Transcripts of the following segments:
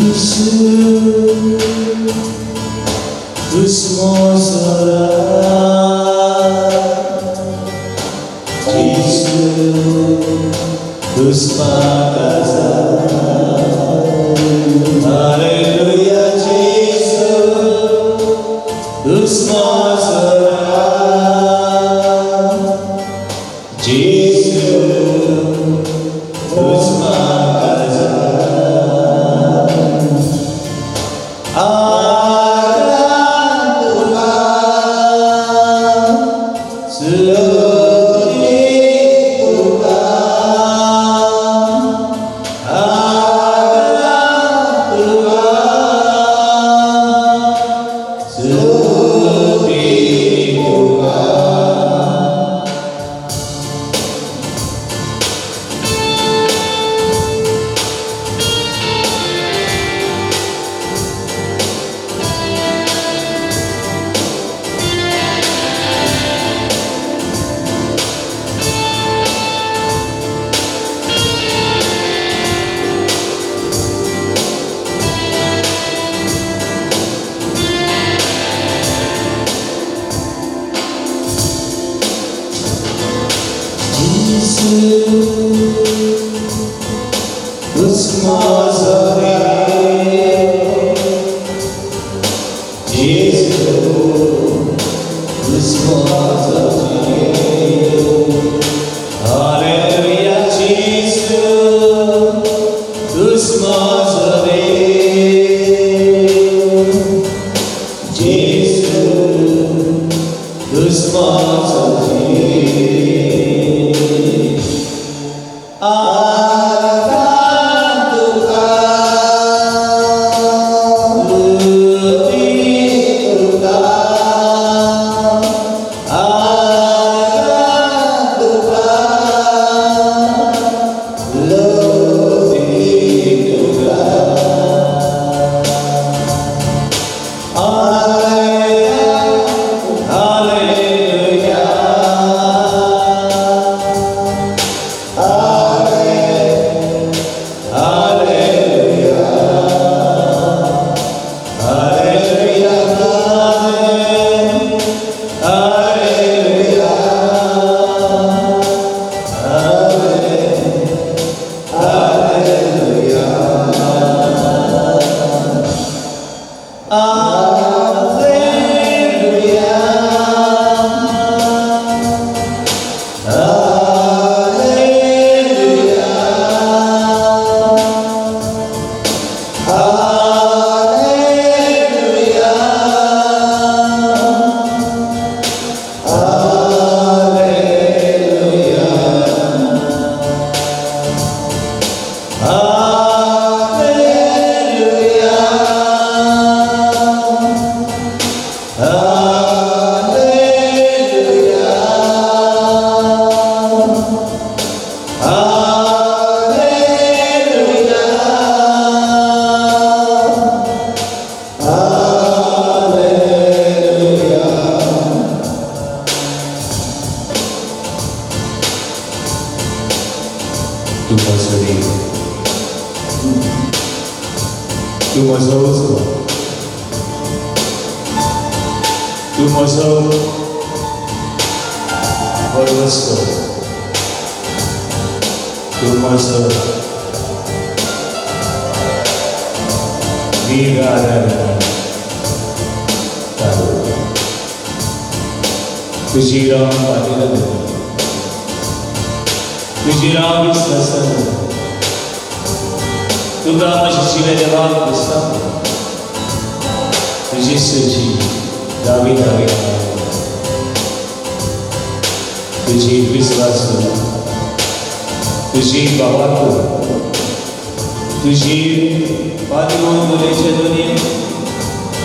Jésus, doucement sera. Jésus, doucement casa. Alléluia, Jésus, doucement sera. Jésus, doucement casa. Hallelujah, Jesus, doucement Jésus, doucement. तूं म्हजो देव, तूं म्हजो उजवो, तूं म्हजो सर्वस्व, तूं म्हजो वीर आधार. तुजी राव फाटीं, तुजी राव विश्वासान, तुका म्हज्या जिवे देवाक दिसता. तुजी सजी दावी दावी, तुजी विश्वास, तुजी भावार्थ, तुजी पातळून दुलेचे दोनी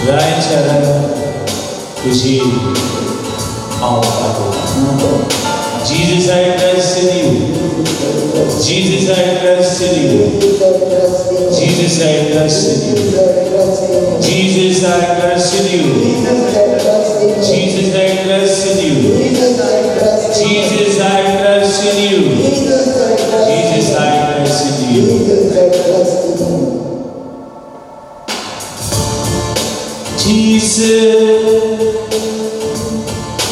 रायच्या राय तुजी हांव पातळ. Jesus, I trust in you. Jesus, I trust in you. Jesus, I trust in you. Jesus, I trust in you. Jesus, I trust in you. Jesus, I trust in you. Jesus, I trust in you. Jesus,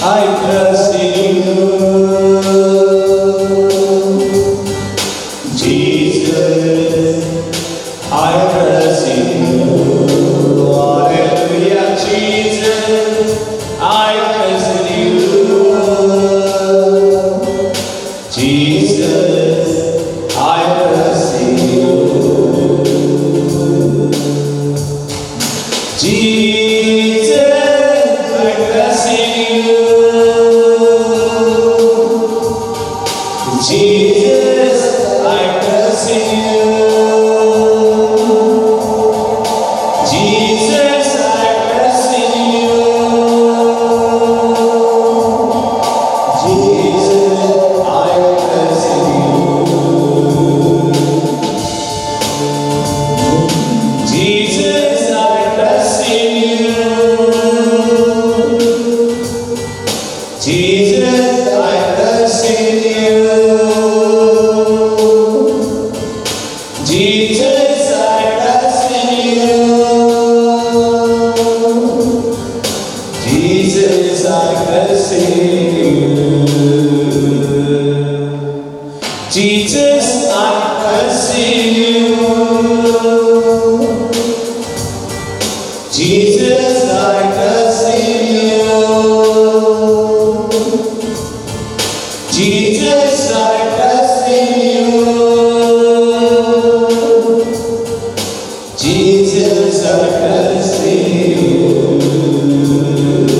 I trust in you. Jesus, I trust in you. Hallelujah, Jesus, I trust in you. Jesus, I trust in you. Jesus, I trust in you. Jesus, I trust in you. Jesus, I trust in you. Jesus, I trust in you. Jesus, I trust in you. Jesus, I trust in you. Jesus, I trust in you. Jesus, I trust in you. Jesus, I trust in you. Jesus, I trust in you. Jesus, I trust in you.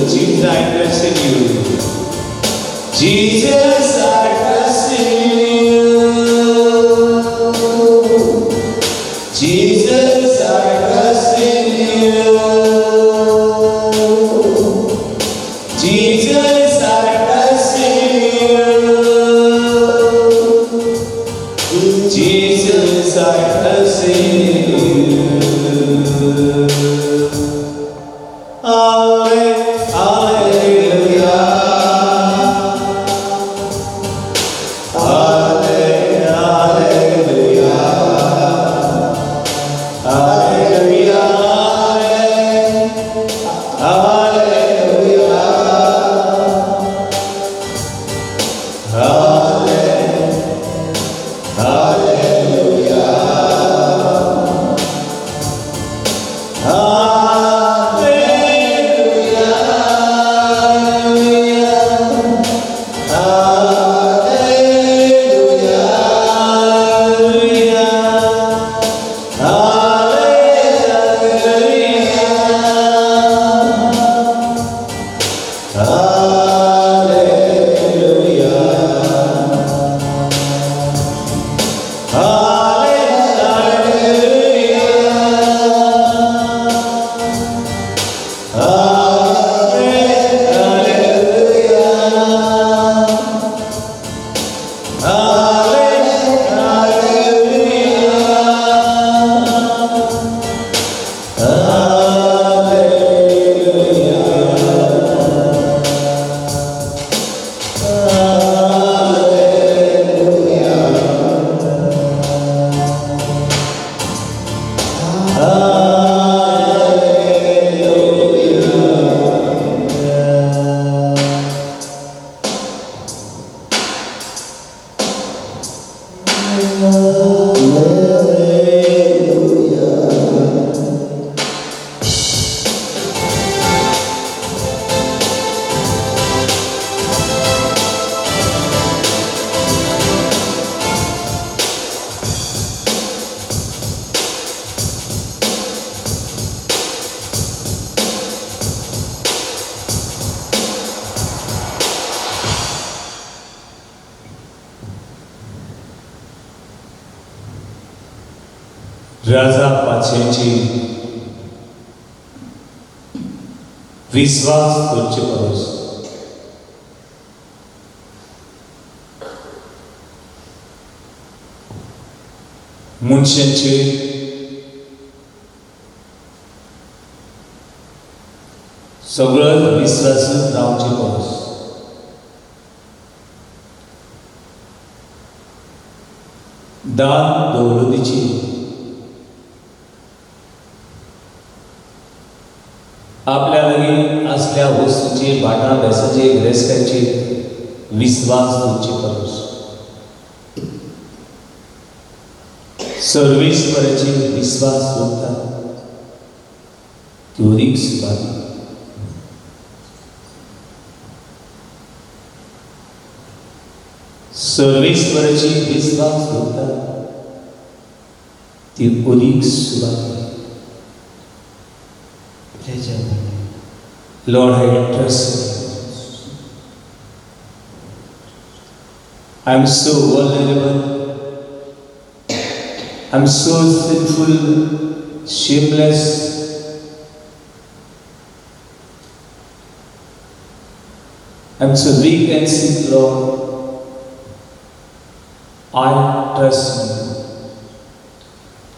Jesus, I trust in you. Jesus, I trust in you. Jesus, I trust in you. Jesus, I trust in you. Jesus, I trust in you. Jesus, I trust in you. Hallelujah. Hallelujah. Hallelujah. Hallelujah. Hallelujah. Hallelujah. Hallelujah. Hallelujah. Hallelujah. Hallelujah. Hallelujah. Hallelujah. राजा पाचशेची विश्वास करचे परस मनशांचे सगळो विश्वास रावचे परस दान दौलतीची आपल्या लागीं असल्या वस्तूचेर, भाटां बेसाचेर, गिरेस्ताचेर विस्वास दवरचे परस सर्वेश्वराचेर विस्वास दवरता ती अदीक सुबादी. सर्वेश्वराचेर विस्वास दवरता ती अदीक सुबादी. Praise the Lord. Lord, I trust you. I am so vulnerable. I am so sinful, shameless. I am so weak and sick, Lord. I trust you.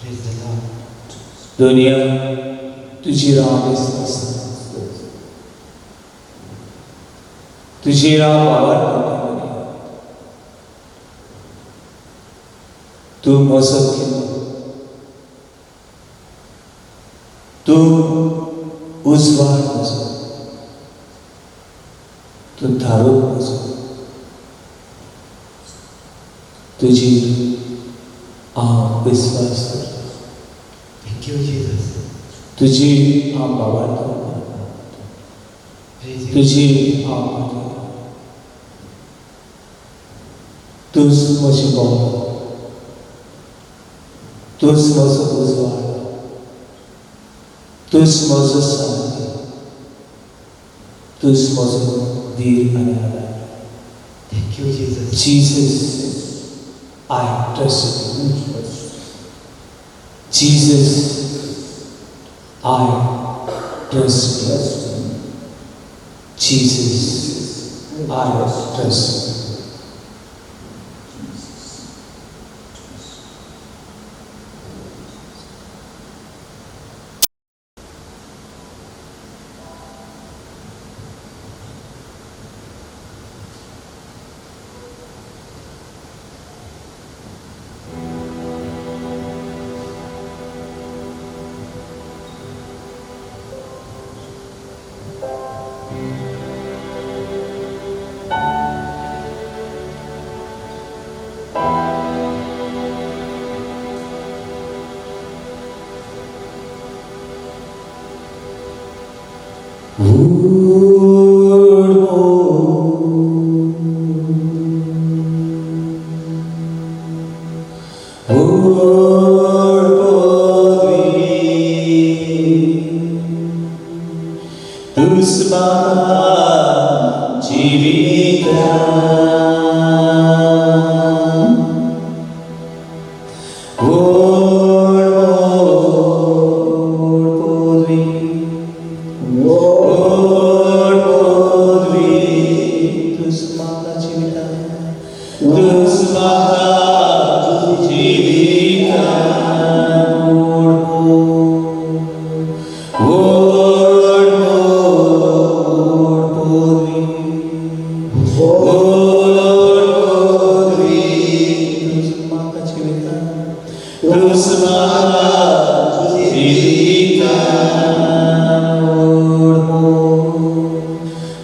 Praise the Lord. दुनिया तुजेर हांव विस्वास, तुजेर हांव भावार्थ करता. तूं म्हजो किल्लो, तूं उजवाड म्हजो, तूं थारोप म्हजो. तुजेर हांव विस्वास करता. Thank you, Jesus. तुजी हांव भावार्थ करता. Praise you. तुजी हांव मानता. तूंच म्हजी बळ, तूंच म्हजो उजवाड, तूंच म्हजो सारथी, तूंच म्हजो धीर आनी आदार. Thank you, Jesus. Jesus, I trust you. Jesus, I trust you. Jesus, I trust you. व्हड पदवी तूंच म्हाका जिविता. व्हड व्हड पदवी, व्हड पदवी तूंच म्हाका जिविता, तूंच म्हाका जिविता. व्हड व्हड व्हड पदवी, व्हड पदवी तूंच म्हाका जिविता, तूंच म्हाका जिविता. व्हड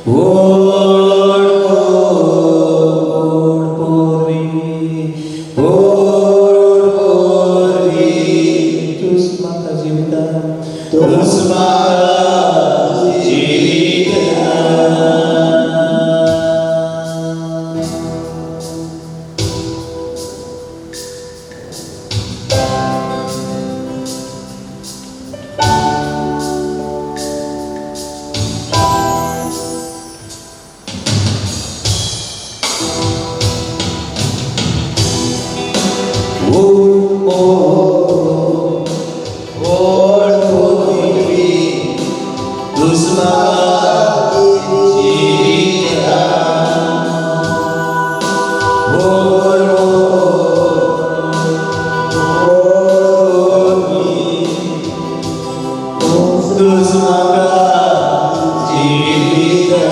व्हड व्हड पदवी, व्हड पदवी तूंच म्हाका जिविता, तूंच म्हाका जिविता. Oh, व्हड पदवी तूंच म्हाका जिविता. व्हड पदवी तूंच म्हाका जिविता.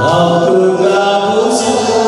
हांव तुका पुजतां.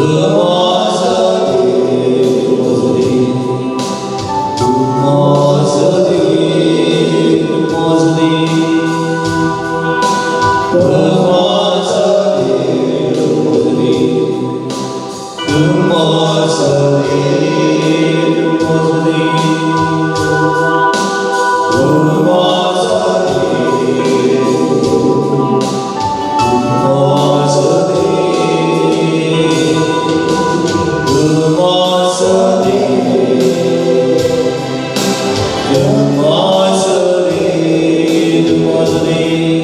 म्हजो देव म्हजो देव, तूं म्हजो देव म्हजो देव, तूं म्हजो देव म्हजो देव, तूं म्हजो देव म्हजो देव, तूं म्हजो देव, तूं म्हजो देव, तूं म्हजो देव, तूं म्हजो देव म्हजो देव,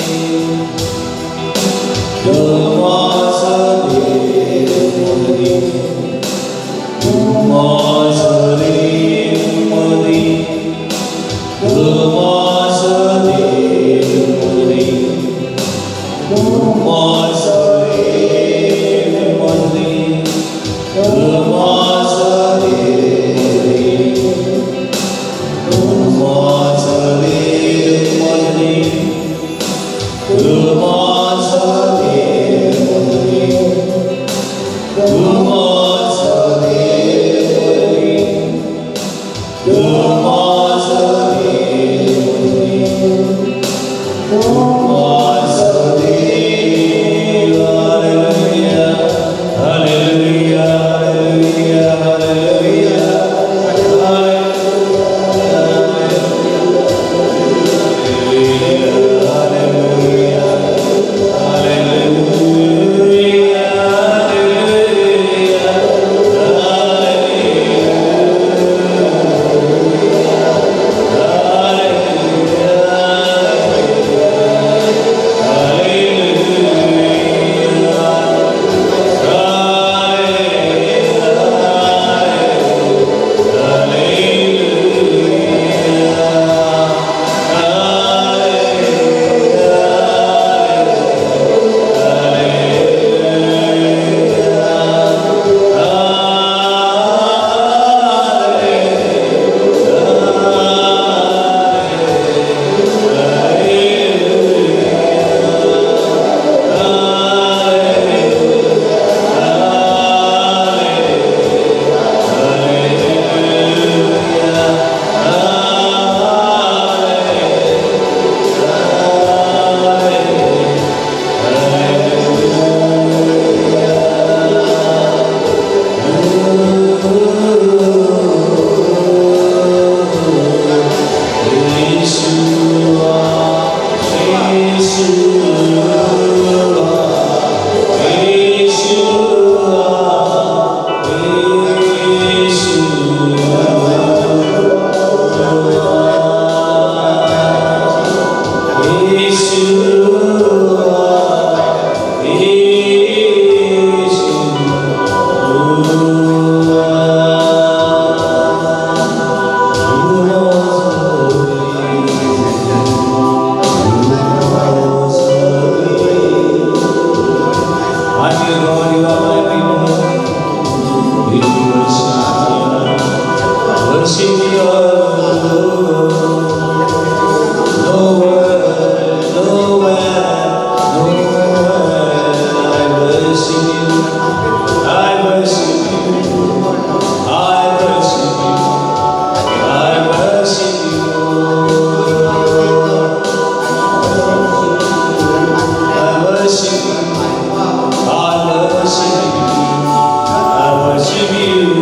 तूं म्हजो देव म्हजो देव, तूं म्हजो देव म्हजो देव, तूं म्हजो देव म्हजो देव, तूं म्हजो देव म्हजो देव, तूं म्हजो देव म्हजो देव, तूं म्हजो देव म्हजो देव, तूं म्हजो देव म्हजो देव, तूं म्हजो देव म्हजो देव, तूं म्हजो देव म्हजो देव, तूं म्हजो देव. Hallelujah, hallelujah, hallelujah, hallelujah, hallelujah, hallelujah, hallelujah, I'm your God, you are my people. We worship you, worship you alone. Nowhere, nowhere, nowhere. I worship you, I worship you, I worship you, I worship you. I worship you. I worship you. I worship you.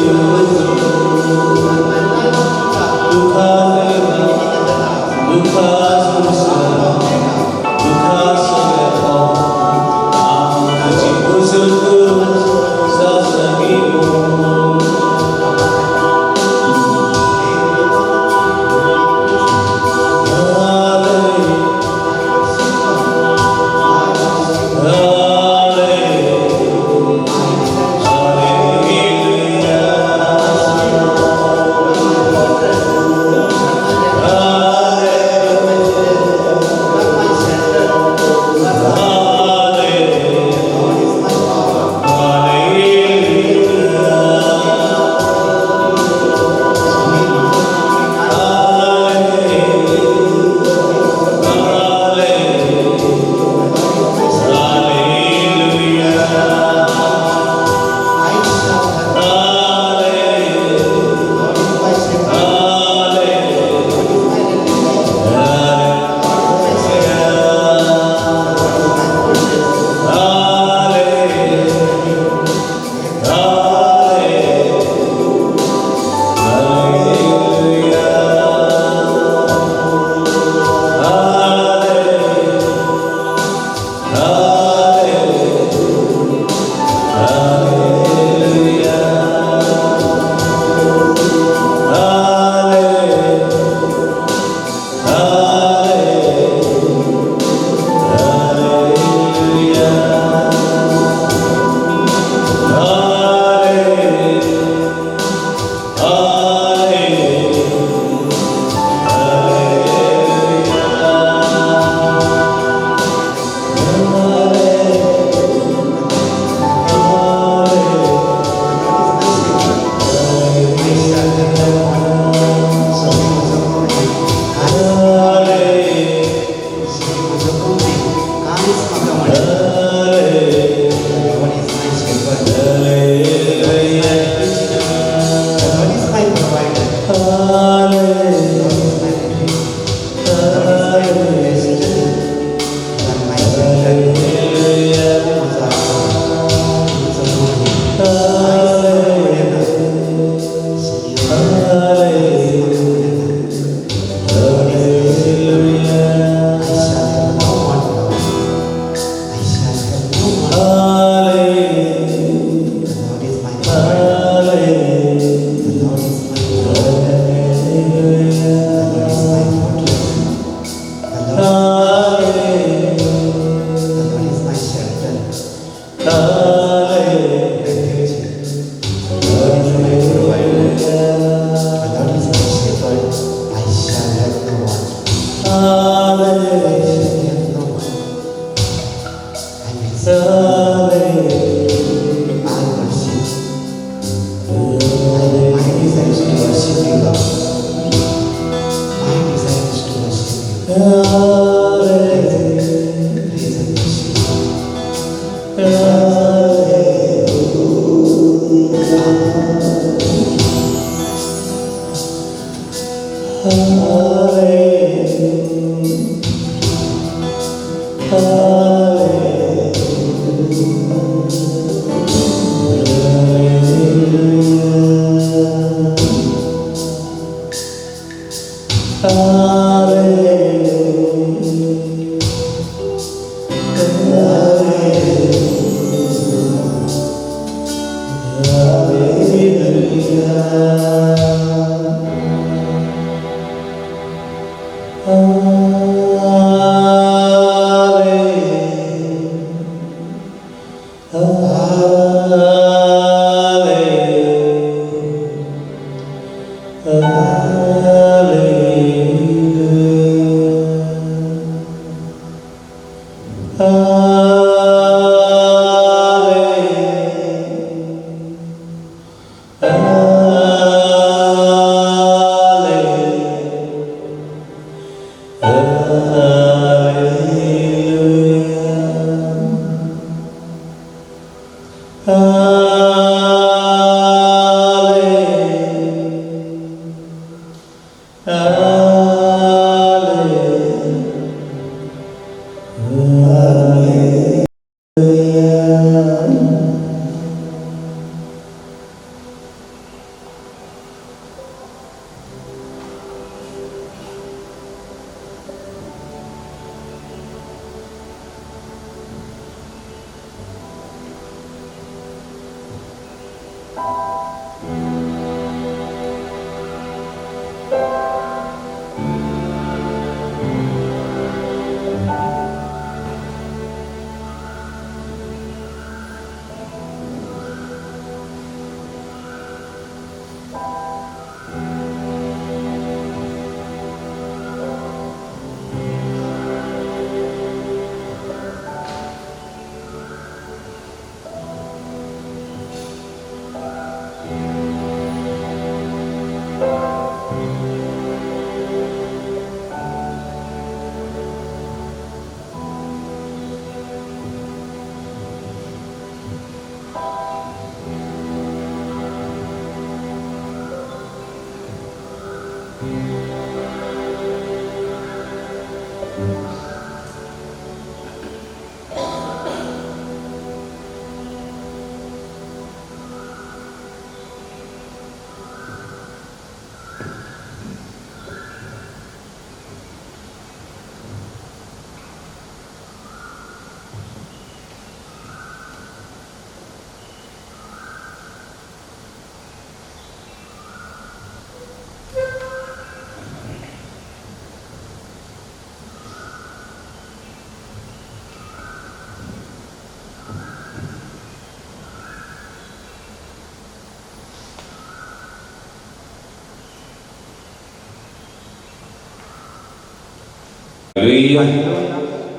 Hallelujah,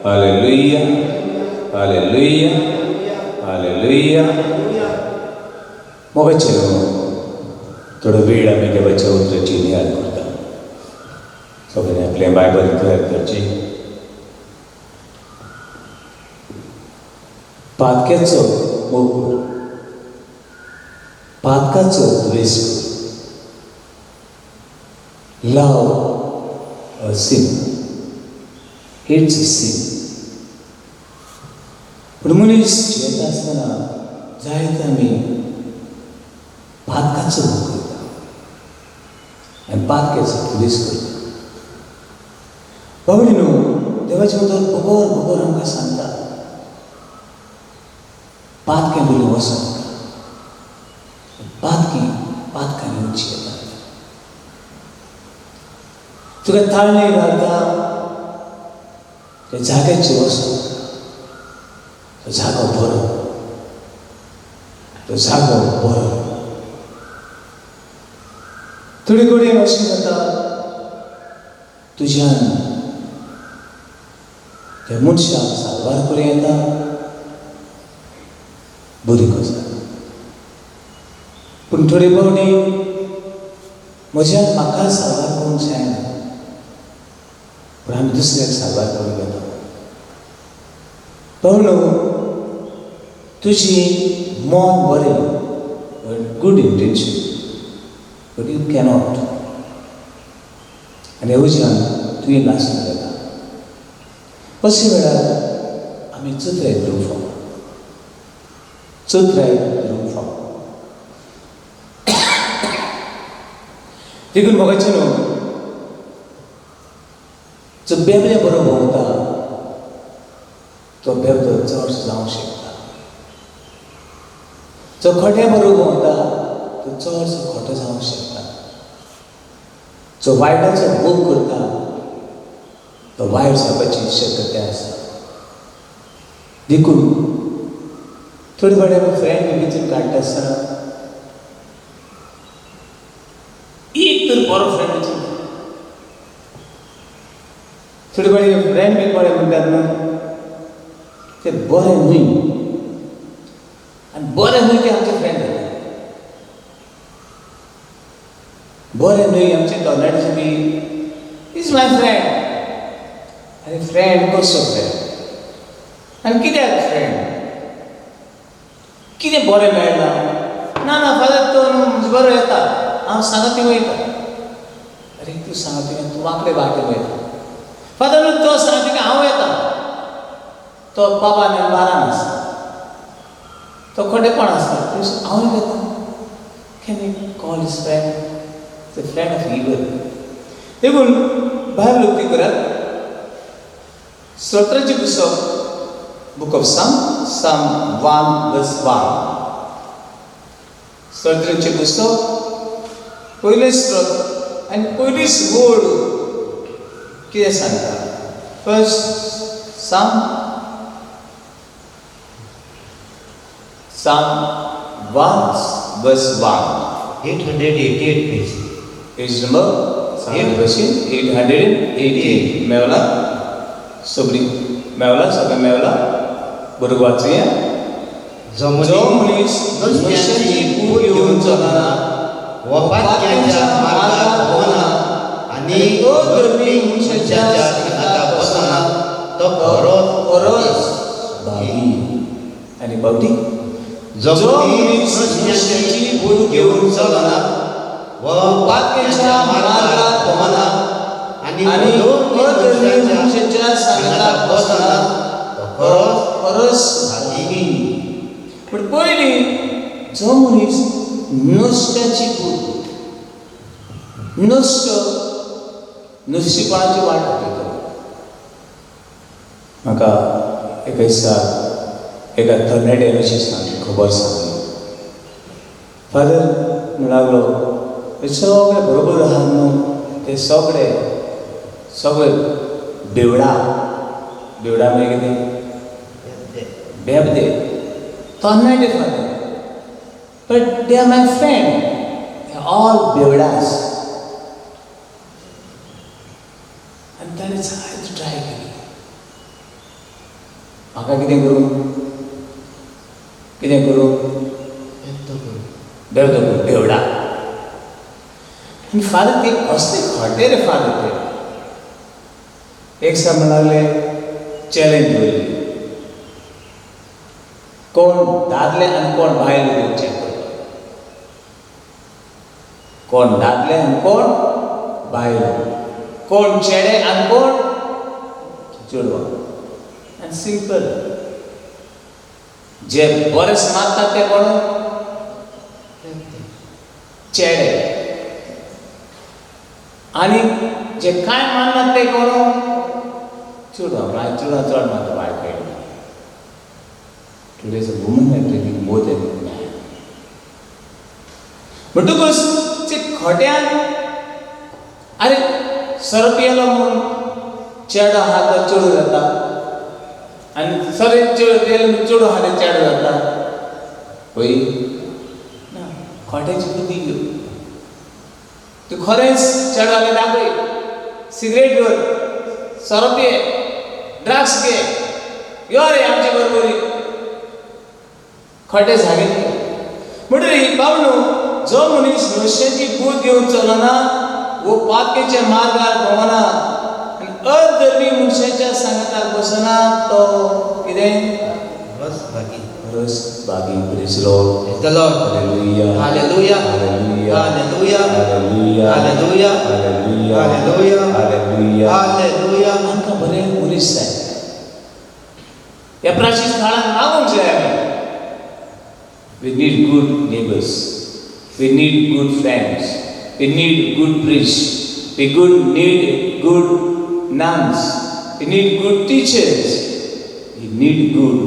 hallelujah, hallelujah, hallelujah. मोगाचे थोडो वेळ आमी देवाच्या उतराची नियाळ करता. सगळ्यांनी आपलें Bible तयार करची. पातक्याचो मोग कर, पातकाचो द्वेस कर. Love a sin, hates sin. पूण मनीस जियेता आसतना जायते आमी पातकाचो मोग करता आनी पातक्याचो द्वेस करता. बाबडी न्हू, देवाचें उतर बगर बगर आमकां सांगता, पातकें बरी वचोंक पातकी पातकांनी उंची येता. तुका ताळणे घालता त्या जाग्याचेर वचोंक, तो जागो बरो, तो जागो बरो. थोडे कडेन अशें जाता, तुज्यान त्या मनशाक साल्वार करूं येता, बरी गजाल. पूण थोडे फावटी म्हज्यान म्हाका साल्वार करूंक जायना, पूण आमी दुसऱ्याक साल्वार करूंक येता. पावलो तुजी मन बरें, good intention, but you cannot. आनी येवच्यान तुवें नासून जाता. अशे वेळार आमी चतुराय धरूंक फावो, चतुराय धरूंक फावो. देखून मोगाचें न्हू, जो बेबले बरो भोंवता तो बेबदो चड जावंक शकता, जो खोट्या बरो भोंवता तो चडसो खोटो जावंक शकता, जो वायटाचो भोग करता तो वायट जावपाची शक्यताय आसा. देखून थोडे फावटी आमी फ्रेंड बी भितर काडटा आसतना एक तर बरो फ्रेंड विचारता. थोडे फावटी फ्रेंड बी कोणे म्हणटात न्हू, ते बरें न्हय, आनी बरें न्हय ते आमचे फ्रेंड जाता. बरें न्हय आमचे तरणाटे बी is my friend. आनी फ्रेंड कसो फ्रेंड आनी कित्याक फ्रेंड, कितें बरें मेळना? ना ना फादर, तो न्हू बरो येता, हांव सांगत ती वयता. अरे तूं सांगत ती तूं वांकडे वाटेर वयता. फादर न्हू तो सांगता की हांव येता, तो बाबान आनी बारान आसता, तो खोटेपण आसता, हांव येता. Can you call his friend? The friend of evil. देखून भायर उक्ती करात स्तोत्राचें पुस्तक, book of Psalm, Psalm 1 verse 1. स्तोत्रांचें पुस्तक पयलें स्त्रोत आनी पयलीच ओळ कितें सांगता? First Psalm, Psalm 1 verse 1. 888 page. Page number सांगले भशेन 888 मेवला? सगळी मेवला? सगळें मेवला? बरोबर, वाचुया. जो जो मनीस नुस्त्याची कूड घेवन चलना वा पातक्यांच्या मार्गार भोंवना आनी अधर्मी मनशाच्या सांगाता बसना, तो खरोच खरोच भागी. आनी बावटी, जो मनीस नुस्त्याची कूड घेवन चलना वा पातक्यांच्या मार्गार भोंवना आनी आनी अधर्मी मनशाच्या सांगाता बसना, तो खरोच खरोच भागी. पूण पयलीं जो मनीस नुस्त्याची कूड, नुस्त नुस्तीपणाची वाट दाखयता. म्हाका एका दिसा एका तरणाट्यान अशी सांगली, खबर सांगली. फादर, म्हणूंक लागलो, हे सगळे बरोबर आहात न्हू, ते सगळे सगळे बेवडा. बेवडा म्हणजे कितें? बेबदे तरणाटे. Father, but they are my friend, they are all बेवडास. आनी ताणें जायते ट्राय केली, म्हाका कितें करूं, कितें करूं? बेबदो करूं, बेवडा. आनी फादर, ते कसले खोटे रे फादर ते. एक दिसा म्हणूंक लागले, चॅलेंज दवरली, कोण दादले आनी कोण बायलो ते चॅक करपाक. कोण दादले आनी कोण बायलो, कोण चेडे आनी कोण चेडवां. आनी सिंपल, जे बरें मागतात ते कोण? चेडे. आनी जे कांय माननात ते कोण? चेडवां. बाय, चेडवां चड मानता बाय कडेन. Today's a woman are drinking more than man. म्हणटकूच ते खोट्यान, आरे, सोरो पियेलो म्हूण चेडो आहा तो चेडूं जाता आनी सोरो चेडो पियेलो म्हूण चेडूं आहा तें चेडो जाता पळय ना. खोट्याची बुद्धी घेवन तूं खरेंच चेडो जाल्यार दाखय, सिगरेट घेवन, सोरो पिये, ड्रग्स घे, यो रे आमचे बरोबरी. खोटे जागे. म्हणटरी बाबणू, जो मनीस नुस्त्याची बूद घेवन चलना वो पातकेच्या मार्गार भोंवना आनी अधर्मी मनशाच्या सांगाताक बसना, तो कितें? रस भागी. रस भागी. Praise Lord. Praise the Lord. Hallelujah. Hallelujah. Hallelujah. Hallelujah. Hallelujah. Hallelujah. Hallelujah. Hallelujah. Hallelujah. Hallelujah. आमकां बरें मनीस जाय. ह्या प्राचीन काळान मागूंक जाय आमी. We need good neighbors. We need good friends. We need good priests. We need good nuns. We need good teachers. We need good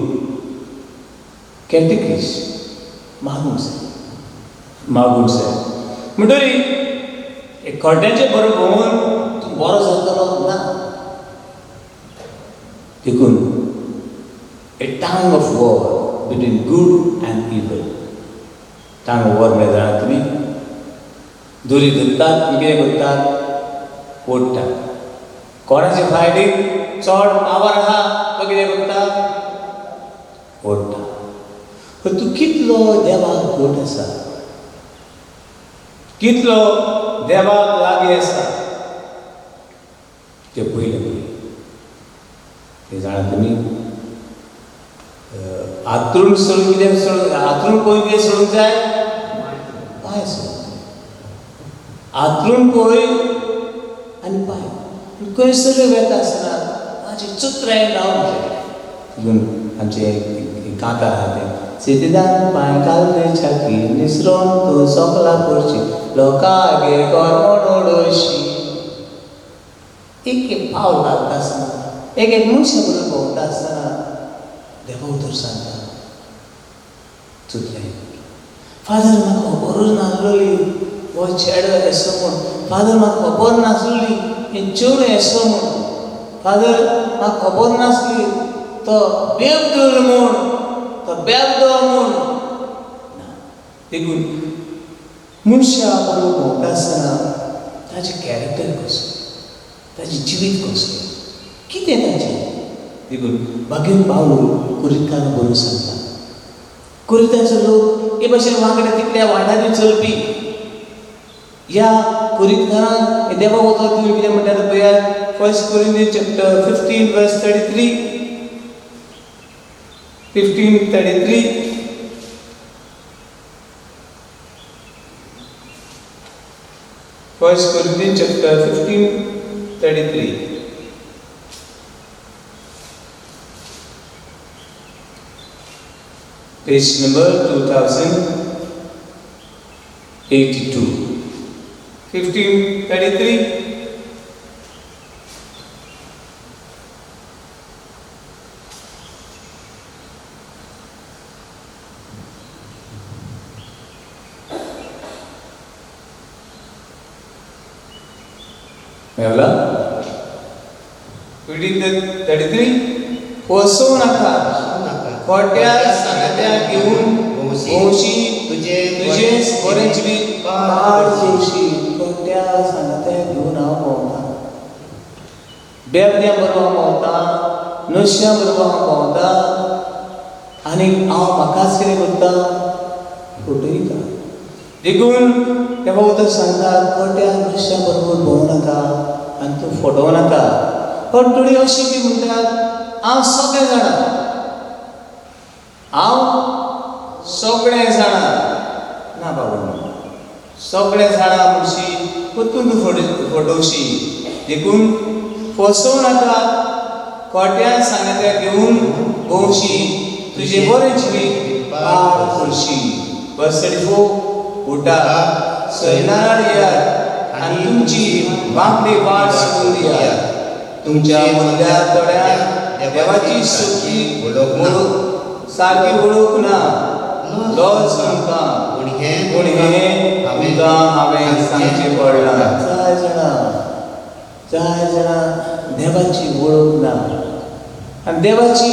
catechists. मागूंक जाय, मागूंक जाय. म्हणटरी एक खोट्याचे बरो भोंवून तूं बरो जातलो ना. देखून a time of war between good and evil. Time of war म्हळ्यार जाणा तुमी, दोरी धरतात आनी कितें करतात? ओडटात. कोणाची फायटींग चड पावर आहा तो कितें करता? ओडटा. पूण तूं कितलो देवाक घट आसा, कितलो देवाक लागीं आसा तें पयलें पळय. तें जाणा तुमी, हातरूण सोडून कितें सोडून, हातरूण पळय कितें सोडूंक जाय? पांय सोडूंक जाय. हातरूण पळय आनी पांय. खंयसर वेता आसतना मातशें चतुरायेन रावंक जाय. तितून आमचें कांतार आहा तें, सिद्धिदान पांय घाल रे छाकी निसरोन तूं सोकला पडशी, लोकांगेर कोर म्हूण उडोवशी. एक एक पावल घालता आसतना, एक एक मनशा बरोबर भोंवता आसतना देवा उतर सांगता, चतुरायेन. फादर म्हाका खबरूच नासलोली हो चेडो येसो म्हूण. फादर म्हाका खबर नासलोली हें चेडूं येसो म्हूण. फादर म्हाका खबर नासली तो बेबदोर म्हूण, तो बेबदो म्हूण. ना, देखून मनशा बरोबर भोंवता आसतना ताचें कॅरेक्टर कसो, ताचें जिवीत कसलें, कितें ताचें. देखून बागेन पावलो कुरितकारां बरोबर सांगता. कुरिताचो लोक हे भाशेन वांगडा तिकड्या वाठारांनी चलपी. ह्या कुरितकारांक हे देवा उतर दिवन कितें म्हणटा पळयात. First Corinthians chapter 15 verse 33, 15:33. First Corinthians chapter 15:33. Page number 2082. 15:33. Mewla? 15:33. फसोवं नाका, खोट्या सांगात्याक घेवन भोंवशी, तुजें बरें जिवीत पाड करशी. खोट्या सांगात्याक घेवन हांव भोंवता, बेबद्या बरोबर हांव भोंवता, नश्या बरोबर हांव भोंवता आनी हांव म्हाकाच कितें करता, फटयता. देखून तेव्हा उतर सांगता, खोट्या नश्या बरोबर भोंवू नाका आनी तूं फटोवं नाका. पण थोडी अशी बी म्हणटात, हांव सगळें जाणा, हांव सगळें जाणा. ना बाबा, सगळें जाणा म्हणशी परतून तूं फटोवशी. देखून फसोवं नाका, खोट्या सांगात्या घेवन भोंवशी, तुजें बरें जिवीत पाड करशी. वर्स 34. उठा, सैनार येयात आनी तुमची वांकडी वाट सोडून दियात. तुमच्या मदल्या थोड्यांक देवाची शक्ती सारकी वळख ना. लज तुमकां, पूण हें तुमकां हांवें सांगचें पडलां. जाय जाणां, जाय जाणां देवाची वळख ना आनी देवाची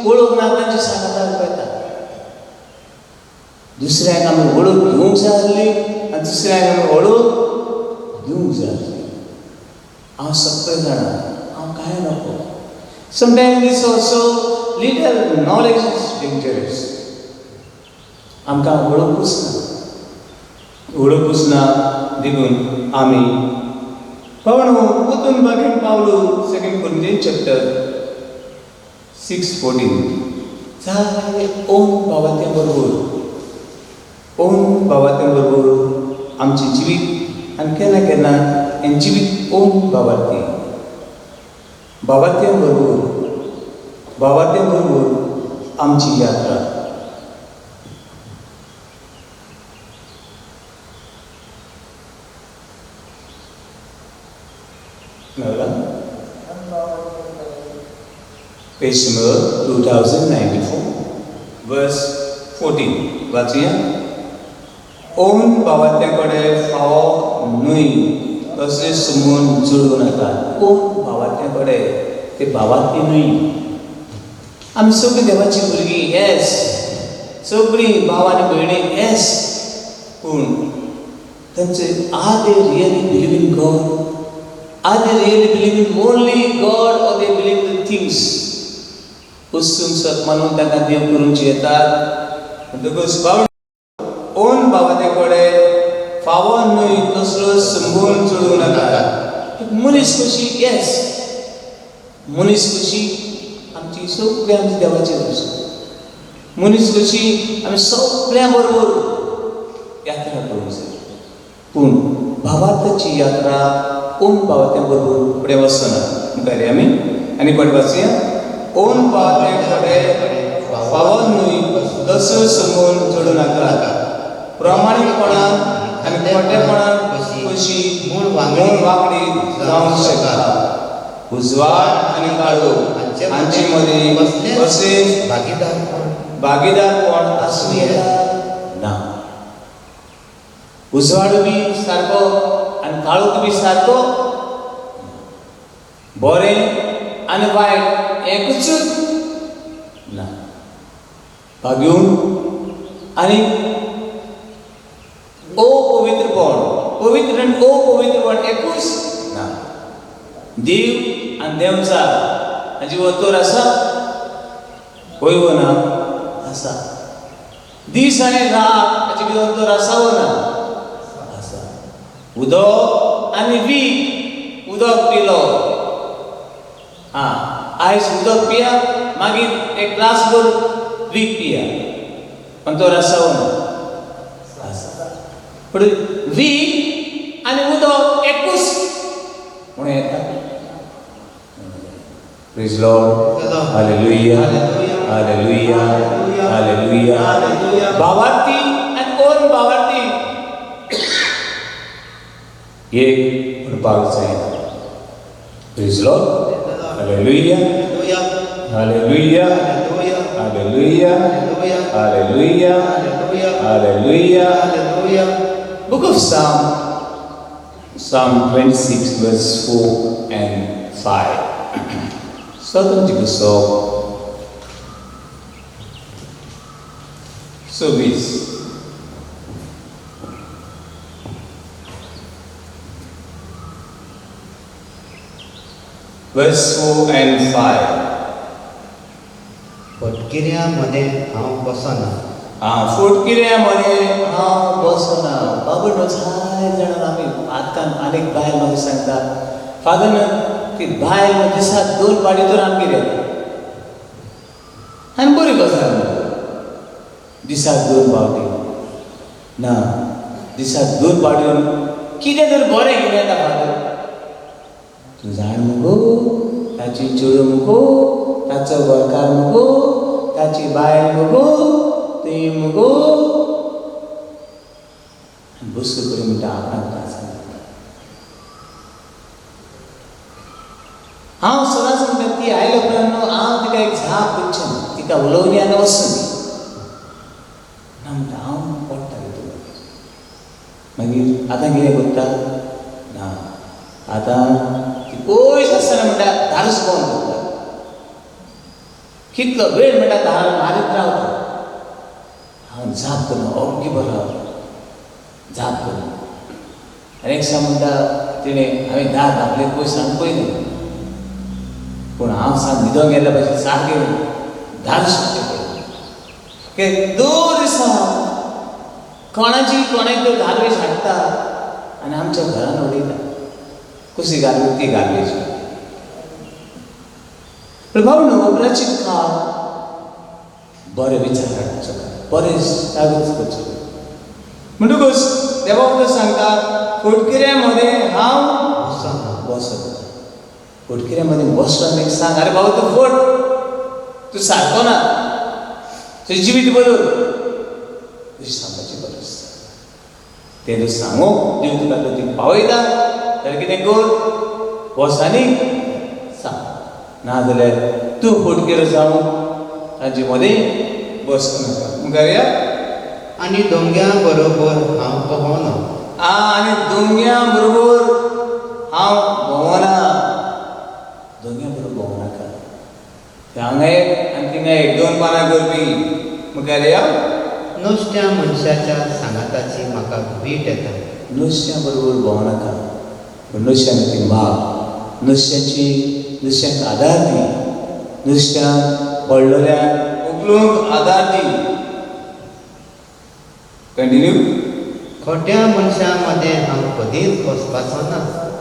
वळख ना तांची सांगाताक वता. दुसऱ्याक आमी वळख घेवंक जाय आसली आनी दुसऱ्याक आमी वळख दिवंक जाय आसली. हांव सगळें जाणा, हांव कांय नको. Sometimes this also little knowledge is dangerous. आमकां वळखूच ना, वळखूच ना. देखून आमी पावणो पोतून बागेन पावलो. Second Corinthian chapter 6:14. जाय ओम बाबात्या बरोबर, ओम बाबात्या बरोबर आमचें जिवीत आनी केन्ना केन्ना हें जिवीत ओम बाबाती बाबात्या बरोबर, बाबात्या बरोबर आमची यात्रा. मेळ्ळा? Page number 2094, verse 14 वाचूया. ओम बाबात्या कडेन फावो न्हय तशें समून जोडूं नाका. ओम बाबात्या कडेन ते बाबाती न्हय. आमी सगळीं देवाची भुरगीं, येस, सगळीं भाव आनी भयणी, येस, पूण तांचे are they really believe in God? Are they really believe in only God or they believe the things? वस्तूंक सत मानून तांकां देव करूंक येतात. म्हणटकूच बाबा ओन बाबाते कडेन फावो न्हय तसलो संबंद जोडूं नाका. एक मनीस कशी, येस, मनीस कशी आमची सगळी आमची देवाची आसा. मनीस कशी आमी सगळ्यां बरोबर यात्रा करूंक जाय, पूण भावार्थाची यात्रा ओम पावत्या बरोबर फुडें वचना. मुखार आमी आनी पट वाचया. ओम पावत्या कडेन फावो न्हय तसो संबंद जोडूं नाका. प्रामाणीकपणान आनी खोटेपणान कशी मूळ वांगडी मूळ वांगडी जावंक शकता? उजवाड आनी काळोख हांचे मदीं कशें भागीदारपण भागीदारपण आसूं येता? ना. उजवाडू बी सारको आनी काळोख बी सारको, बरें आनी वायट एकूच ना. भाग्यून आनी अपवित्रपण, पवित्र आनी अपवित्रपण एकूच ना. देव आनी देंवचार हांची वतोर आसा वय वो ना? आसा. दीस आनी रात हाचे कितें अंतर आसा वो ना? आसा. उदक आनी वीख, उदक पिलो, आं आयज उदक पिया, मागीर एक ग्लास भर वीख पिया, अंतर आसा वो ना? आसा. पूण वीख आनी उदक एकूच म्हणून येता. Praise Lord. Hallelujah. Hallelujah. Hallelujah. भावार्थी आनी कोण भावार्थी एक म्हणपाक जायना. Praise Lord. Hallelujah. Hallelujah. Hallelujah. Hallelujah. Hallelujah. Book of Psalm, Psalm 26, verse 4 and 5. Southern पुस्तक 26. Verse 4 and 5. फटकिऱ्यां मदें हांव बसना. आं, फुटकिऱ्या मदें हांव बसना. बाबा, जाय जाणां आमी आतां आनीक बायल म्हाका सांगता, फादर, ती बायल दिसाक दोन फावटी तर आमगेर येता आनी बरी गजाल. दिसाक दोन फावटी ना, दिसाक दोन फावटी कितें तर बरें घेवन येता. फादर, तूं जाण मुगो, ताची चेडूं मुगो, ताचो घरकार मुगो, ताची बायल मुगो, ती मुगो, आनी बसूं करून म्हणटा आपणाक सांगता. हांव सदांच म्हणटा, ती आयले उपरांत न्हू हांव तिका एक जाप दिवचें ना, तिका उलोवनी आनी वचूं ना म्हणटा. हांव पडटा तितून. मागीर आतां कितें करता ना, आतां ती पयस आसतना म्हणटा दारूच बंद करता. कितलो वेळ म्हणटा दार मारीत रावता. हांव जाप करना, ओग्गी बरो रावता, जाप करना. आनी एक दिसा म्हणटा तिणें, हांवें दार धांपलें पयस सांग पयलें, पूण हांव सांग न्हिदोंक गेल्ल्या भशेन सारकें दार सुकतें पळय. दोन दिसा कोणाची कोणाक त्यो गार्बेज हाडटा आनी आमच्या घरान उडयता. कसली गार्बेज? ती गार्बेज. पूण भाऊ न्हू, प्रचित काळ बरे विचार हाडचो, बरे जागृत करचो. म्हणटकूच देवा फक्त सांगता, फटकिऱ्या मदें हांव बसना. बसना. फटकिऱ्या मदें बसलो आनी सांग, अरे बाबा तूं फट, तूं सारको ना, तुजें जिवीत बदल, तुजी सांगपाची गरज. तें तूं सांगू देव तुका ती पावयता जाल्यार कितें कर, बस आनी सांग, नाजाल्यार तूं फटकिरो जावं ताचे मदें बस नाका. मुखार या. आनी दोंग्या बरोबर हांव भोंवना. आनी दोंग्या बरोबर हांव भोंवना. दोंग्या बरोबर भोंवनाका. ते हांगा एक आनी थिंगा एक, दोन पानां करपी. मुखार या. नुस्त्या मनशाच्या सांगाताची म्हाका वीट येता. नुस्त्या बरोबर भोंवनाका, पूण नुस्त्यांक ती माग, नुस्त्याची नुस्त्यांक आदार दी, नुस्त्यांक पडलेल्यांक उखलूंक आदार दी. कंटिन्यू. खोट्या मनशां मदें हांव कदीच बसपाचो ना.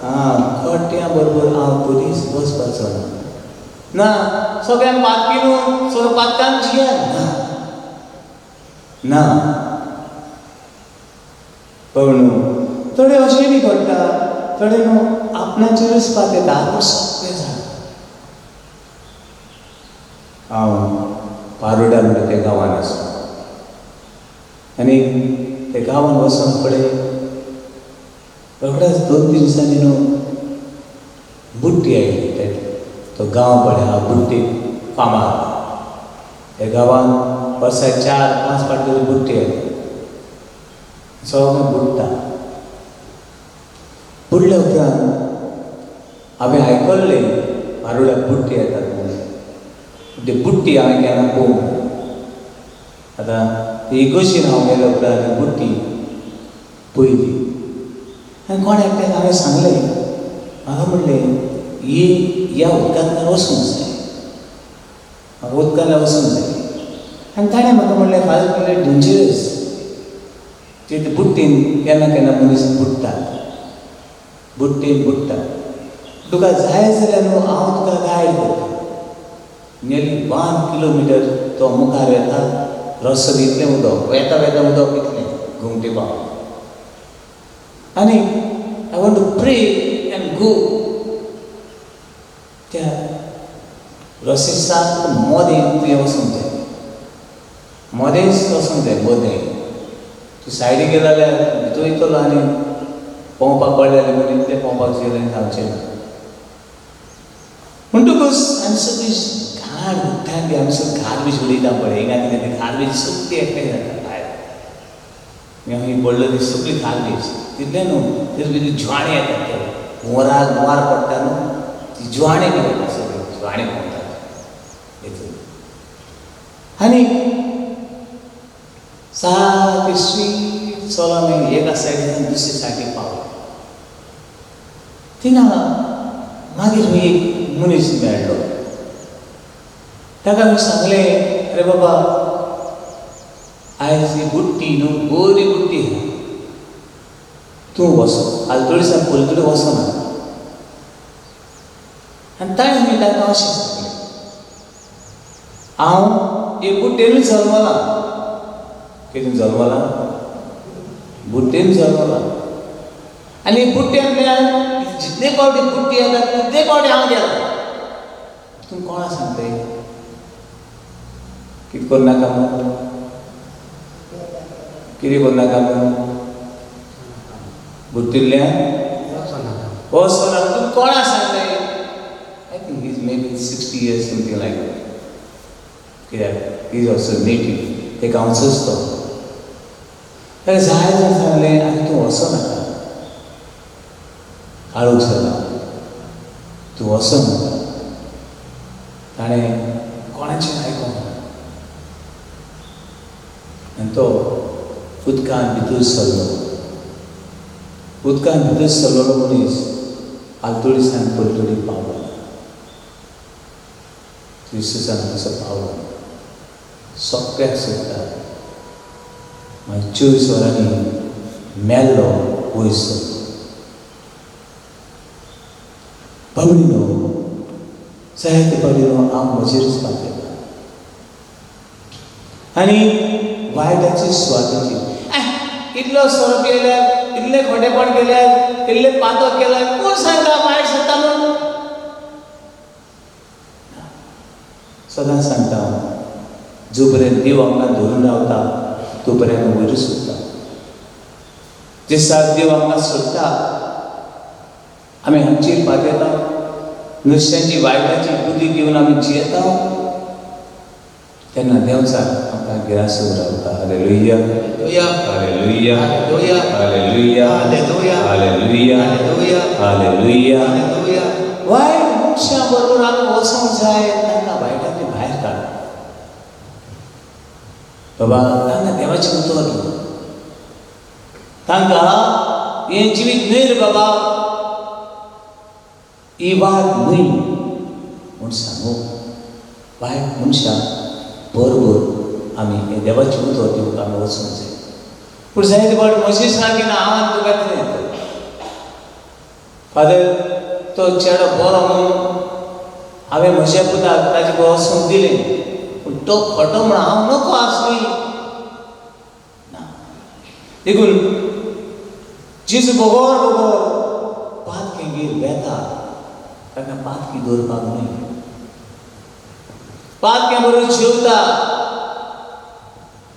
आं, खोट्या बरोबर हांव कदीच बसपाचो ना. ना सगळ्यांक पातकी न्हू, सगळ्या पातकान जिया ना ना. पण थोडे अशें बी घडटा, थोडे न्हू आपणाचेरूच पात येता, आपूण सगळें जाण. हांव पारोडा म्हणटा त्या गांवान आसा आनी त्या गांवान वचून फुडें रोखडेच 2-3 दिसांनी न्हू बुट्टी आयली. तो गांव पळय आहा बुट्टी फामाद. त्या गांवान वर्साक 4-5 फावटी तरी बुट्टी आयली. सगळें बुडटा. बुडल्या उपरांत हांवें आयकल्लें पारोड्याक बुट्टी येतात म्हणून. ती बुट्टी हांवें केन्ना पळोवंक. आतां ती इगोशीन हांव गेल्या उपरांत ती बुट्टी पयली आनी कोण एकट्याक हांवें सांगलें, म्हाका म्हणलें ही ह्या उदकांतल्यान वचूंक जाय, म्हाका उदकांतल्यान वचूंक जाय. आनी ताणें म्हाका म्हणलें, फादर म्हणलें डेंजरस, ते बुट्टीन केन्ना केन्ना मनीस बुडटात, बुट्टीन बुडटात. तुका जाय जाल्यार न्हू हांव तुका गायड करता. नियरली 1 किलोमिटर तो मुखार वेता, रस्तो इतलें उदक वेता वेता उदक इतलें घुमटी पाव. आनी I want to pray and go. त्या रस्ते सारको मदें तुवें वचूंक जाय, मदेंच वचूंक जाय. मदें तूं सायडीक गेलो जाल्यार भितर वयतलो आनी पोंवपाक कळ्ळें जाल्यार म्हण इतलें पोंवपाक गेलें जावचें ना. म्हणटकूच आमी सगळी घाण उदकान बी आमी सगळी गार्बेज उडयता पळय, हिंगा थिंगा ती गार्बेज सगळी एकठांय जाता भायर. हिंगा खंय पडलो ती सगळी गार्बेज तितलें न्हू, तेज भितर ज्वाणी येतात, ते हुंवार हुंवार पडटा न्हू, ती ज्वाणी बी येता, सगळी ज्वाणी भोंवतात हितून. आनी सारकी स्वीट चलोन मागीर एका सायडीन दुसरे सायडीक पावलो. थिंगा मागीर एक मनीस मेळ्ळो, ताका हांवें सांगलें, अरे बाबा आयज ही बुट्टी न्हू बरी बुट्टी आहा, तूं वचो आलतडी सावन पलतडी वचना. आनी ताणें मागीर ताका अशें सांगलें, हांव हे बुट्टेनूच जल्मला. कितें जल्मला? बुट्टेन जल्मला. आनी बुट्ट्यांतल्यान जितले फावटी बुट्टी येता तितले फावटी हांव गेला. तूं कोणा सांगताय? कितें करूं नाका म्हूण? कितें करूं नाका म्हूण? बुट्टिल्ल्यान वचो नाका. तूं कोणा सांगताय? I think he's maybe 60 years, something like that. कित्याक he is also native, ते गांवचोच तो. ताका जाय जाण सांगलें, आनी तूं वचो नाका, काळोख जाला, तूं वचो नाका. ताणें कोणाचें आयकोंक ना आनी तो उदकान भितर सरलो. उदकान भितर सरलेलो मनीस आलतडी सावन पलतडी पावलो ना, क्रिस्तसान तसो पावलो. सगळ्याक सोदता, मागीर 24 वरांनी मेल्लो वयर सरलो. बाबडीनो, जायते बाबडीनो, हांव म्हजेरूच पातयता आनी वायटाची सुवातेची इतलो सोरो पियेल्यार, इतलें खोटेपण केल्यार, इल्लें पातक केल्यार कोण सांगता वायट जाता म्हणून? सदांच सांगता हांव, जो पर्यंत देव आमकां धरून रावता तो पर्यंत वयरूच उरता. जे सात देव आमकां सोडटा, आमी आमचेर पातयता, नुस्त्यांची वायटाची बुद्धी घेवन आमी जियेता, तेन्ना देवचार आमकां गिरासून रावता. Hallelujah. Hallelujah. Hallelujah. Hallelujah. Hallelujah. वायट मनशां बरोबर आमी वचूंक जाय, तांकां वायटांतली भायर काड बाबा, तांकां देवाचें उतर दी, तांकां हें जिवीत न्हय रे बाबा, ही वाट न्हय म्हूण सांगू. वायट मनशां बरोबर आमी हें देवाचें उतर दिवंक आमी वचूंक जाय. पूण जायते फावट म्हजी सारकी ना, हांव आनी तुका कितें येता फादर, तो चेडो बरो म्हणून हांवें म्हज्या पुताक ताजे बरोबर वचूंक दिलें, पूण तो खोटो म्हूण हांव नको आसली ना. देखून जेजू बगर बगर पातकेगेर वेता, ताका पातकी दवरपाक न्हय. पातक्या बरोबर जेवता,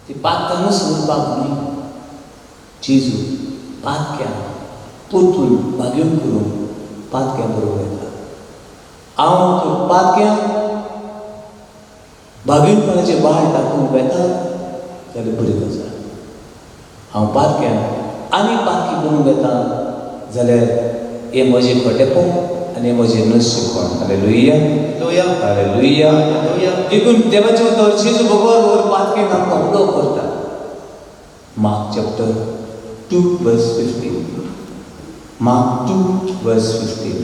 ती पातकानूच उरपाक न्हय. जेजू पातक्या परतून भाग्यून करून पातक्या बरोबर येता. हांव पातक्या भागीनपणाचे वाट दाखोवंक वेता जाल्यार बरी गजाल. हांव पातक्यान आनी पातकी करूंक येता जाल्यार हें म्हजें खोटेपण आनी हें म्हजें नशीबपण. हालेलुया. हालेलुया. हालेलुया. हालेलुया. देखून देवाचें उतर जेजू बगर वर पातकेन आमकां उलो करता. Mark chapter 2 verse 15. Mark 2 verse 15.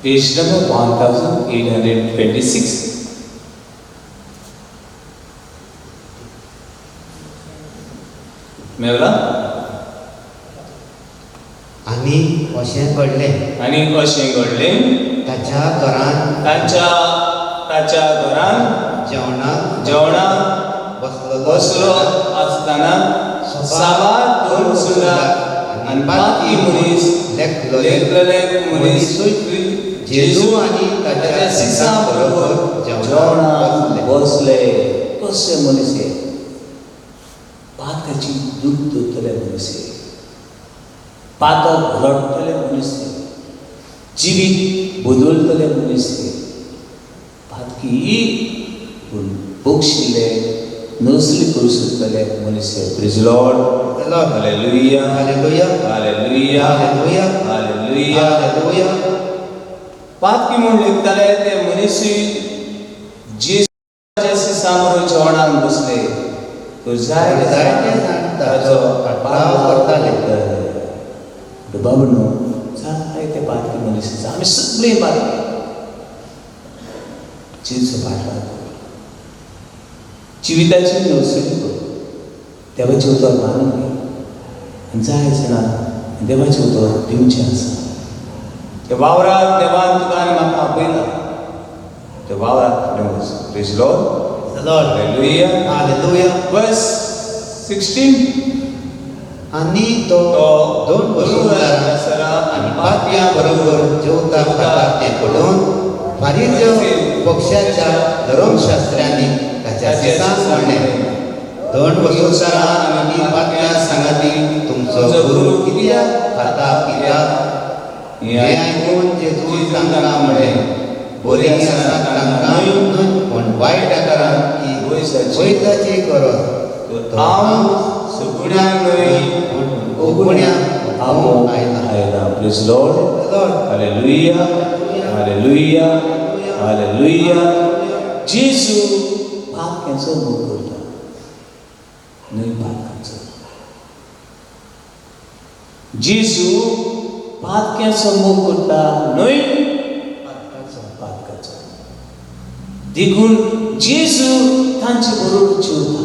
Page number 1826. Mewla? आनी अशें घडलें, आनी अशें घडलें, ताच्या घरांत ताच्या घरान जेवणाक जेवणाक बसलो बसलो आसतना साबार धर्मसुदार आनी पातकी मनीस लेखलेले मनीस जेजू आनी ताच्या शिसां बरोबर जेवणाक बसले. कशे मनीस हे? पातकाची दूख दोतले मनीस हे, पातक रडटले मनीस हे, जिवीत बदलतले मनीस हे, पातकी पूण बक्षिल्ले नसली करूं शकतले मनीस हे. Praise Lord. Hallelujah. Hallelujah. Hallelujah. Hallelujah. Hallelujah. Hallelujah. पातकी म्हूण लिखताले ते मनीसूय जेजूच्या शिसां जेवणाक बसले. तर जायते जायते जाण ताचो फाटलाव करताले. बाबा, जायते पातकी मनीस आसा. आमी सगळीं पातकी. जेजूचो फाटलाव कर, जिविताची नवसणी कर, देवाचें उतर मानून घे आनी जाय जाणां देवाचें उतर दिवचें आसा. त्या वावराक देवान तुका आनी म्हाका आपयला, त्या वावराक फुडें वच. Praise Lord. Lord. Hallelujah. Hallelujah. Verse 16. आनी तो तो दोन वसुंधरा आनी पातक्यां बरोबर जेवता खाता तें पळोवन फारीजय पक्षाच्या धर्मशास्त्र्यांनी ताच्या शिसांक म्हणलें, दोन वसुंधरा आनी पातक्यां सांगाती तुमचो गुरू कित्याक खाता पिता? हें आयकून जेजून तांकां म्हणलें, बरीं आसात तांकां न्हय, पूण वायट आकारांक ती वैजाची गरज. तर हांव सगुण्यांक न्हय, पूण अवगुण्यांक आपोवंक आयला. आयला. Praise Lord. Lord. Hallelujah. Hallelujah. Hallelujah. जेजू पातक्यांचो मोग करता, न्हय पातकांचो. जेजू पातक्यांचो मोग करता, न्हय पातकाचो. देखून जेजू तांचे बरोबर जेवता,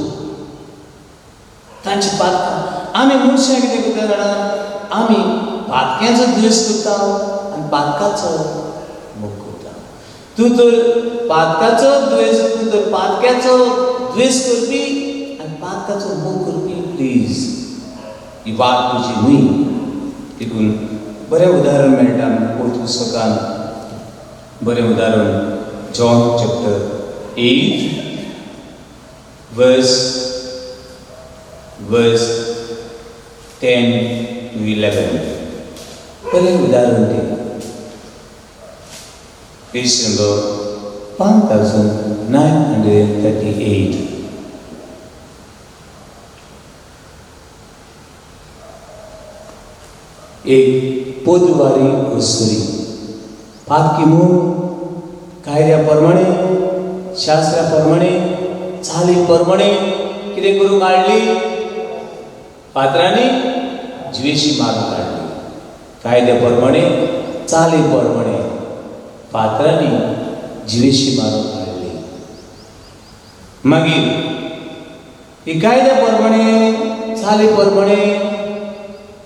तांचे पातकां. आमी मनशां कितें करता जाणा? आमी पातक्यांचो द्वेश करता आनी पातकाचो मोग करता. तूं तर पातकाचो द्वेश, तूं तर पातक्याचो द्वेश करपी आनी पातकाचो मोग करपी. प्लीज, ही वाट तुजी न्हय. देखून बरें उदाहरण मेळटा पवित्र पुस्तकान. बरें उदाहरण John chapter 8 verse 10 to 11. बरें उदाहरण तें. Page number 1938. एक पोदवारी अस्तुरी पातकी म्हूण कायद्या प्रमाणे, शास्त्रा प्रमाणे, चाली प्रमाणे कितें करूंक हाडली? फातरांनी जिवेशी मारून काडली. कायद्या प्रमाणे, चाली प्रमाणे फातरांनी जिवेशी मारून काडली. मागीर ही कायद्या प्रमाणे, चाली प्रमाणे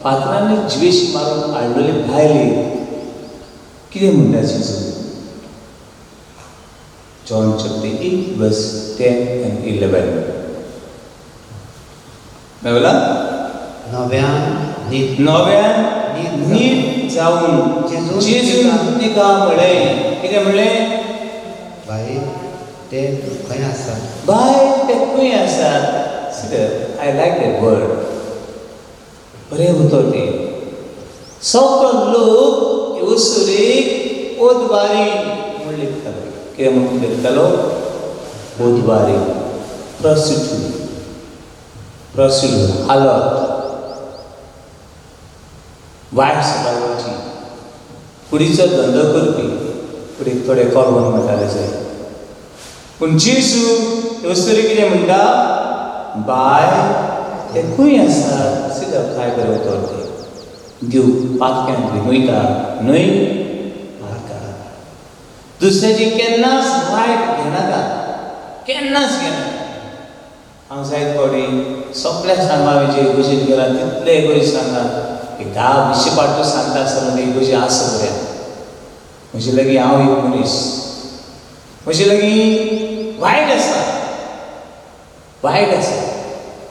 फातरांनी जिवेशी मारून हाडलेले भायले कितें म्हणटा जेजू? John chapter 8 verse 10 and 11. Mewla? नव्यान नव्यान नीट जावन जेजून तिका म्हळें. कितें म्हणलें? बाय ते खंय आसा? बाय ते खंय आसात? I like that word. बरें उतर तें. सगळो लोक अस्तुरेक ओदवारी म्हूण लेखतालो. कितें म्हूण लेखतालो? ओदवारी, प्रोस्टिट्यूट, प्रोस्टिट्यूट, हालत वायट सभावाची, कुडीचो धंदो करपी, कुडीक थोडे कोलवण म्हणटाले जाय. पूण जेजू अस्तुरेक कितें म्हणटा? बाय ते खंय आसात? सिदा काय बरें उतर तें. देव पातक्यांक भिगयता न्हय पातकां. दुसऱ्याची केन्नाच वायट घेनाका, केन्नाच घेनाका. हांव जायत फावटी सगळ्या सांगा, हांवें जे इगर्जेन गेला तितले इगर्ज सांगा, एक 10-20 पाटू सांगता आसतना इगर्जे आसा बऱ्या. म्हजे लागीं हांव एक मनीस, म्हजे लागीं वायट आसा, वायट आसा,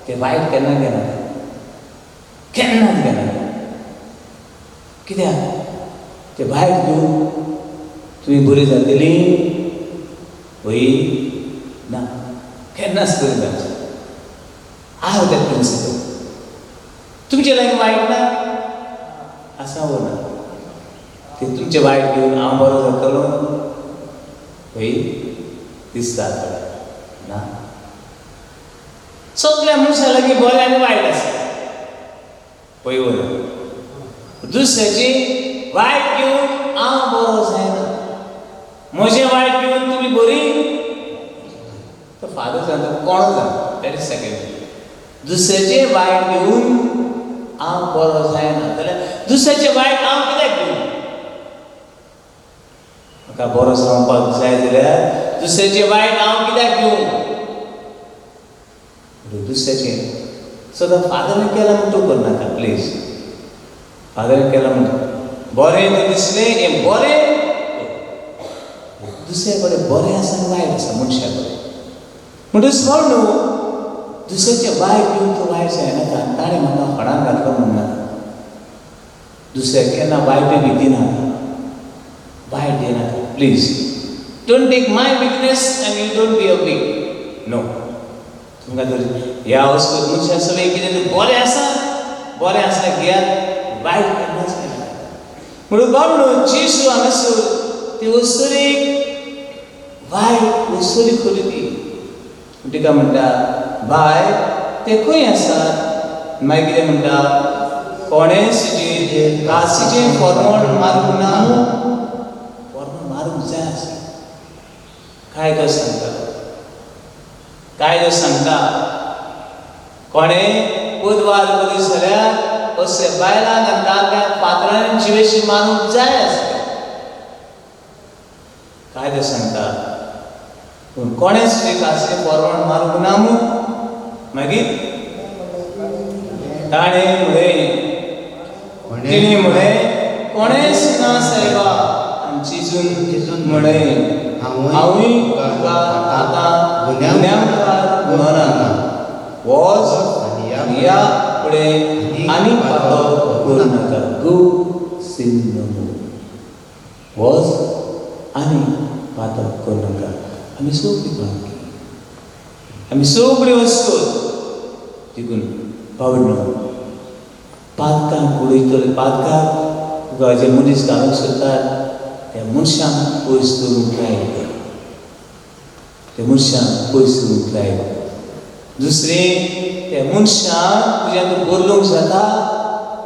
तें वायट केन्ना घेनाका, केन्नाच घेनाका. कित्याक तें वायट घेवन तुमी बरी जातली? वय ना, केन्नाच बरी जावची. I have that principle. तुमचे लागीं वायट ना आसा वो ना, ते तुमचें वायट घेवन हांव बरो जातलो? वय दिसता ना. सगल्या मनशां लागीं बरें आनी वायट आसा, पळय वो ना. दुसऱ्याची वायट घेवन हांव बरो जायना, म्हजें वायट घेवन तुमी बरी. तो फादर सांगता कोण जाण, that is second. दुसऱ्याचें वायट घेवन हांव बरो जायना जाल्यार दुसऱ्याचें वायट हांव कित्याक घेवं? म्हाका बरो जावपाक जाय जाल्यार दुसऱ्याचें वायट हांव कित्याक घेवं? दुसऱ्याचें सदां फादरान केलां म्हूण तूं करनाका प्लीज. फादरान केलां म्हूण बरें तें दिसलें हें बरें. दुसऱ्या कडेन बरें आसा आनी वायट आसा मनशा कडेन. म्हणटकच सोड न्हू, दुसऱ्याचें वायट घेवन तूं वायट जायनाका. ताणें म्हाका फणाक घातलो म्हणनाका. दुसऱ्याक केन्ना वायटय बी दिनाका, वायट दिनाका please. Don't take my weakness and you don't be a weak. No. तुमकां जर ह्या वस्तू मनशा सगळें कितें बरें आसा, बरें आसा घेयात, वायट केन्नाच घेनाका. म्हणून बाबडो जेजू हांगासर ती अस्तुरेक वायट अस्तुरी खरी ती. तिका म्हणटा बाय ते खंय आसात? मागीर कितें म्हणटा? कोणेंच कासीचें फॉर्मोण मारूंक ना. फॉर्मोण मारूंक जाय आसा. कायदो सांगता, कायदो सांगता कोणें बुधवार करीत जाल्यार अशें बायलांक आनी दादल्यांक फातरांनी जिवेशी मारूंक जाय आसलें. कायदो सांगता. पूण कोणेंच कासी फॉर्मोण मारूंक ना मू. मागीर ताणें म्हळें, तिणें म्हळें, कोणेंच ना सायबा. आनी जेजून म्हळें, हांवूय तुका आतां गुन्यांवकार म्हणना, वच आनी ह्या फुडें आनी पातक करूं नाका. Go sin no more. वच आनी पातक करूं नाका. आमी सगळीं पातकी, आमी सगळीं वस्तू देखून पावडनो पातकांक उडयतले. पातकाक तुका जे मनीस घालूंक सोदतात त्या मनशांक पयस दवरूंक ट्राय कर, त्या मनशांक पयस दवरूंक ट्राय कर. दुसरें, त्या मनशांक तुज्यान बदलूंक जाता,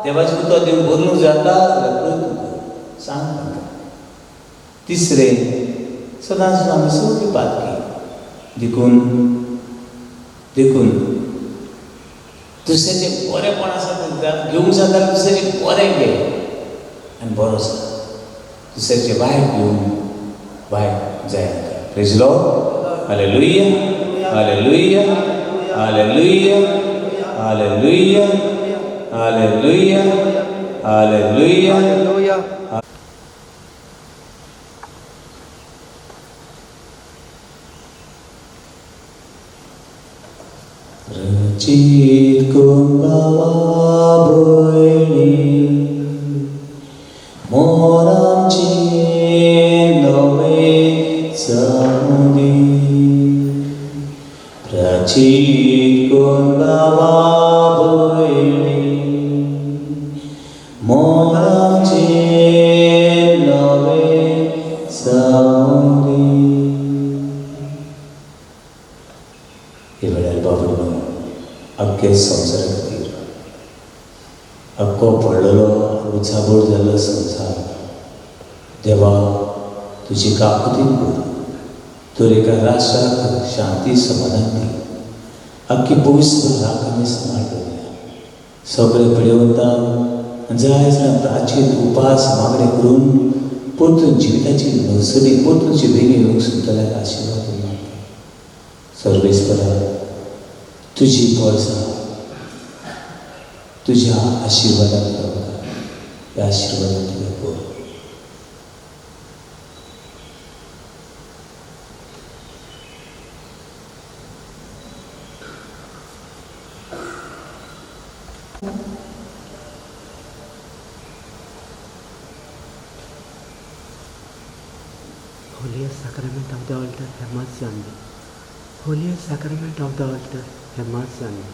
देवाचें उतर दिवन बदलूंक जाता जाल्यार प्रयत्न कर, सांग तांकां. तिसरें, सदांच आमी सगळीं पातकी देखून देखून दुसऱ्याचें बरेंपण आसा तें घेवंक जाता, दुसऱ्याचें बरें घे आनी बरो जा. दुसऱ्याचें वायट घेवन वायट जायनाका. Praise Lord. Hallelujah, hallelujah, hallelujah, hallelujah, hallelujah, hallelujah. रचित कुंभावा भयणी चीत कोन भावा भयणी मोगाचें नवें जावंदी. हे वेळार बाबडो अख्खे संवसारा खातीर अख्खो पडलेलो उचाबोर जाल्लो संवसार देवा तुजी काकुतीन कर तर एका राष्ट्राक शांती समाधान दी. अख्खी पयस घराक आमी सांबाळ करुया. सगळे पिळेवंतांक जाय जाल्यार प्राचीन उपास मागणें करून परतून जिविताची नर्सरी परतून बेगीन येवंक सोदतल्याक आशिर्वाद मागता. सर्वेस्परा तुजी वर्सां तुज्या आशिर्वादान रावता. ह्या आशिर्वादान तुवें कर. Holiest Sacrament of the altar, have mercy on me. Holiest Sacrament of the altar, have mercy on me.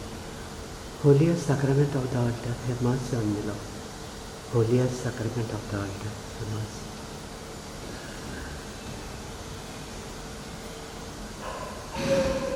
Holiest Sacrament of the altar, have mercy on me, Lord. Holiest Sacrament of the altar, have mercy.